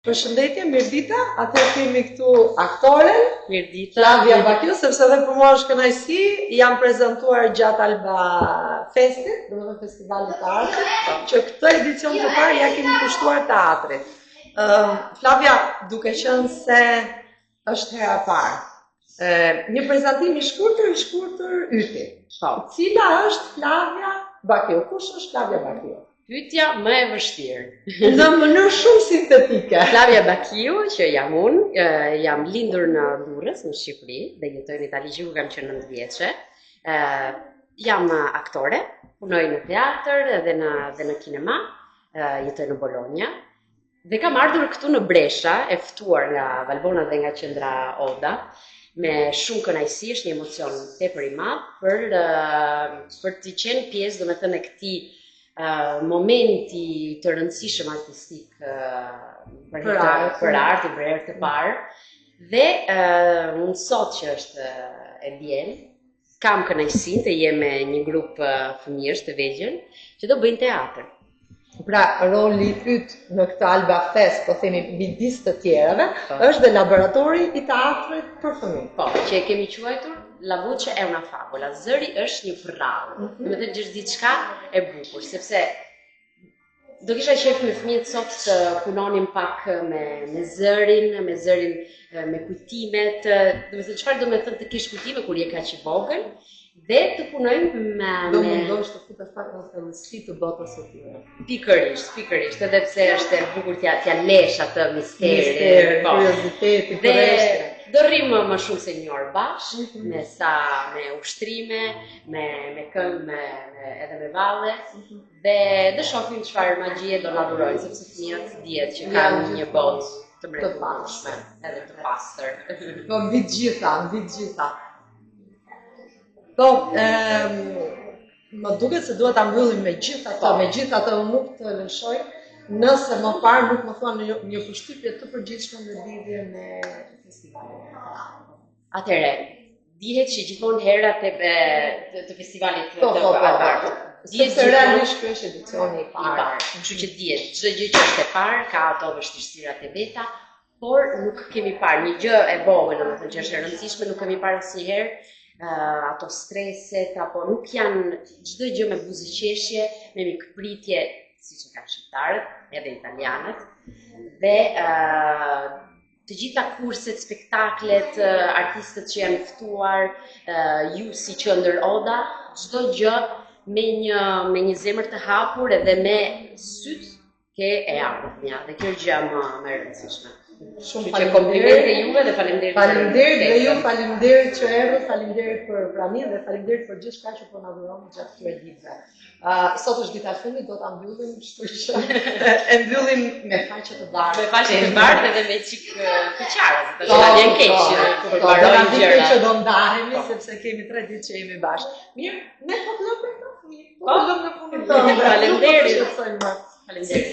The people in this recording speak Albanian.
Përshëndetje, mirëdita. Atëherë kemi këtu aktoren Mirëdita. Flavia Bakiu, sepse edhe për mua është kënaqësi, jam prezantuar gjatë Alba Festit, domethënë Festivalit të Artit, që këtë edicion të parë ja kemi kushtuar teatrit. Ëm Flavia, duke qenë se është hera e parë, ë një prezantim i shkurtër i shkurtër yti. Po. Cila është Flavia Bakiu? Kush është Flavia Bakiu? Pyetja më e vështirë. Në mënyrë shumë sintetike. Flavia Bakiu, që jam unë, jam lindur në Durrës, në Shqipëri, dhe jetoj në Itali që kur kam qenë 9 vjeçe. Ë jam aktore, punoj në teatr dhe në dhe në kinema, ë jetoj në Bologna. Dhe kam ardhur këtu në Bresha, e ftuar nga Valbona dhe nga qendra Oda, me shumë kënaqësi, është një emocion tepër i madh për për të qenë pjesë, domethënë e këtij uh, momenti të rëndësishëm artistik uh, për, për, art, për artin për herë të parë. Dhe uh, unë sot që është e diel, kam kënaqësinë të jem me një grup fëmijësh të vegjël që do bëjnë teatër. Pra, roli yt në këtë Alba Fest, po themi midis të tjerave, po. është dhe laboratori i teatrit për fëmijë. Po, që e kemi quajtur La voce è una favola, zëri është një përrallë. Mm -hmm. Domethënë është diçka e bukur, sepse Do kisha qejf me fëmijët sot të punonim pak me me zërin, me zërin, me kujtimet, domethënë çfarë do të thënë të kesh kujtime kur je kaq i vogël dhe të punojmë me do mundohesh të futesh pak në thellësi të botës së tyre. Pikërisht, pikërisht, edhe pse është e bukur t'ia t'ia lesh atë misterin, misterin, po. kuriozitetin, dhe do rrimë më shumë se një orë bashkë, mm -hmm. me sa me ushtrime, me me këngë, me, me edhe me valle. Mm -hmm. Dhe do shohim çfarë magjie do na dhurojnë, sepse fëmijët dihet që kanë një botë të mrekullueshme, edhe të pastër. Po mbi të gjitha, mbi të gjitha. Po, ëm më duket se duhet ta mbyllim me gjithë ato, po. me gjithë ato unë nuk të lëshoj, nëse më parë nuk më thua një, një përshtypje të përgjithshme në lidhje me festivalin. Atëherë, dihet që gjithmonë herat e të, të festivalit të, po, po, po, po. Dihet se realisht ky është edicioni i parë. I parë. Kështu që dihet, çdo gjë që është e parë ka ato vështirësirat e veta, por nuk kemi parë një gjë e vogël, domethënë që është e rëndësishme, nuk kemi parë asnjëherë uh, ato streset apo nuk janë çdo gjë me buzëqeshje, me mikpritje, siç e kanë shqiptarët, edhe italianët. Dhe uh, të gjitha kurset, spektaklet, artistët që janë ftuar, ju si qendër Oda, çdo gjë me një me një zemër të hapur edhe me sytë ke e ardhmja dhe kjo është gjëja më më e rëndësishme. Shumë faleminderit komplimente juve dhe faleminderit. Faleminderit dhe ju faleminderit që erdhët, faleminderit për praninë dhe faleminderit për gjithçka që po na dhuroni gjatë këtyre ditëve. Uh, sot është dita e fundit, do ta mbyllim, kështu që e mbyllim me faqe të bardhë. Me faqe të bardhë edhe me çik të qara, se tash na vjen keq po, po, po, do na vjen keq që do ndahemi po. sepse kemi 3 ditë që jemi bashkë. Mirë, ne po të lëmë për këto fëmijë. Po të lëmë në punën tënde. Faleminderit. Faleminderit.